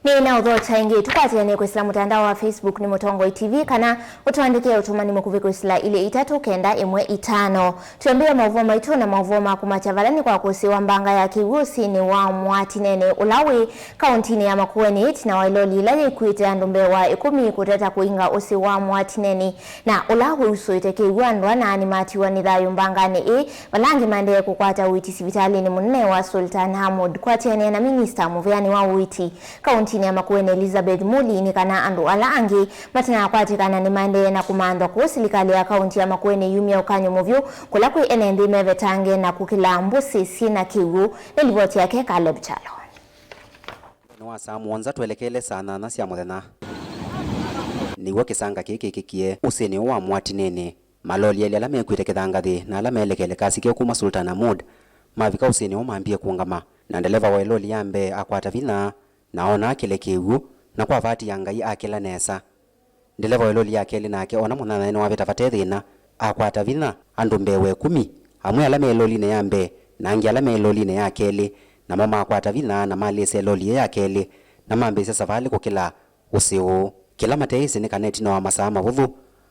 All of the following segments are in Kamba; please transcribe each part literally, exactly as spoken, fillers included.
Nĩ na ũthokya ĩngĩ, tũkwatĩanĩe kwĩsĩla mũtandao wa Facebook nĩ Mũtongoi T V, kana ũtũandĩkĩe ũtũmani mũkuvĩ kwĩsĩla ilĩ itatũ kenda ĩmwe itano. Twĩambĩĩa maũvoo maitũ na maũvoo ma kũmakya vala nĩ kwa kũsĩwa mbanga ya kĩw'ũ ũsĩnĩ wa Mwatineni ũla wĩ kaũntinĩ ya Makueni, ĩtina wa ĩloli ĩla yĩkuĩte andũ mbee wa ĩkũmi kũteta kũinga ũsĩ wa Mwatineni, na ũla wĩusũĩte kĩw'ũ. Andũ ana nĩmatiwa nĩ thayũ mbanganĩ ĩĩ, vala angĩ maendee kũkwata ũiiti sivitalĩnĩ mũnene wa Sultan Hamud. Kwatĩanĩa na minista mũveanĩ wa ũiiti kaũntinĩ ya Makueni, Elizabeth Muli, nĩ kana andũ ala angĩ matanakwatĩkana nĩmaendee na kũmanthwa kũu silikalĩ ya kaũnti ya Makueni yumya ũkany'o mũvyũ kũla kwĩ ene nthĩ mevetange na kũkĩla mbũsĩ syĩ na kĩw'ũ. Nĩ livoti yake Caleb Kyalo. Nĩ wa saa mũonza twelekele saa nyanya sya mũthenya, nĩw'o kĩsanga kĩĩ kĩkĩkie ũsĩnĩ ũũ wa Mwatineni. Maloli elĩ ala mekuĩte kĩthangathĩ na ala meelekele kasi keũ kuma Sultan Hamud mavika ũsĩnĩ ũũ mambie kũngama, na ndeleva wa ĩloli ya mbee akwata vinya na oona akĩle kĩw'ũ, na kwa vaati ya Ngai akĩla nesa. Ndeleva wa ĩloli ya kelĩ nake oona mũnyanyae nĩwavĩta vate thĩna, akwata vinya andũ mbee wa ĩkũmi, amwe ala me ĩlolinĩ ya mbee na angĩ ala me ĩlolinĩ ya kelĩ, namo makwata vinya na malĩsa ĩloli ĩĩ ya kelĩ na mambĩĩsya savalĩ kũkĩla ũsĩ ũũ. Kĩla mateĩsĩ nĩ kana ĩtina wa masaa mavũthũ,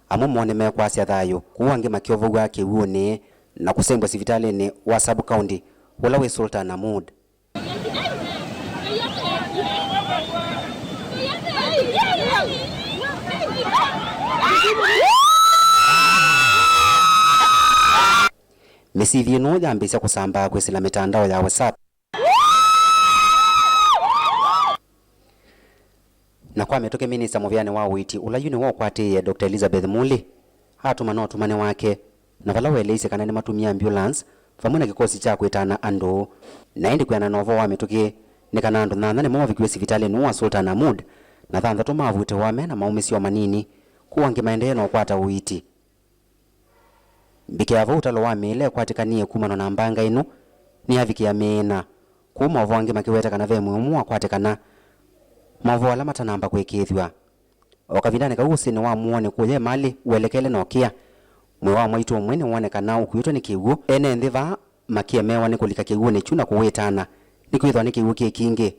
amwe moo nĩmekwasya thayũ, kũu angĩ makĩovow'a kĩw'ũnĩ na kũsembwa sivitalĩnĩ wa sub county ũla wĩ Sultan Hamud. Mĩsithi ĩno yambĩĩsya kũsambaa kwĩsĩla mĩtandao ya WhatsApp. Na kwa mĩtũkĩ, minista mũveanĩ wa ũiiti, ũla yu nĩwe ũkwatĩĩe, Doctor Elizabeth Muli, atũmana ũtũmani wake, na vala waeleisye kana nĩmatumie ambulance vamwe na kĩkosi kya kwĩtana andũ. Na ĩndĩ kwĩanana na ũvoo wa mĩtũkĩ, nĩ kana andũ nyanya nĩmo mavikiw'e sivitalĩnĩ ũũ wa Sultan Hamud, na thanthatũ mavutĩwa me na maũmĩsyo manini, kũu angĩ maendee na ũkwata ũiiti. Mbike ya vau, ũtalo wa mĩĩ ĩla ĩkwatĩkanie kumana na mbanga ĩno nĩyavikĩa mĩĩ ĩna, kũu maũvoo angĩ makĩweta kana ve mwĩĩ ũmwe wakwatĩkana, maũvoo ala matanamba kũĩkĩĩthw'a. O kavindanĩ kau, ũsĩnĩ wa Mũonĩ kũya Emali welekele na ũkĩa, mwĩĩ wa mwaitũ ũmwe nĩwonekana ũkuĩtwe nĩ kĩw'ũ. Ene nthĩ vaa makĩemewa nĩ kũlika kĩw'ũnĩ kyu na kũwĩtana, nĩkwĩthĩwa nĩ kĩw'ũ kĩ kingĩ.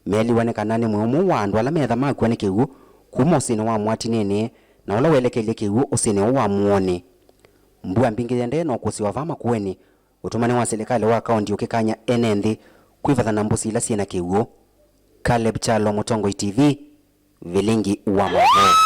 Meeliwa nĩ kana nĩ mwĩĩ ũmwe wa andũ ala meetha makw'a nĩ kĩw'ũ kuma ũsĩnĩ wa Mwatineni, na ũla welekelye kĩw'ũ ũsĩnĩ ũũ wa Mũonĩ. Mbua mbingĩ yendee na ũkũsĩwa vaa Makueni, ũtũmani wa silikalĩ wa kaũnti ũkĩkany'a ene nthĩ kwĩvathana mbũsĩ ila syĩ na kĩw'ũ. Caleb Kyalo, Mũtongoi T V, Vilingi wa Maũvoo.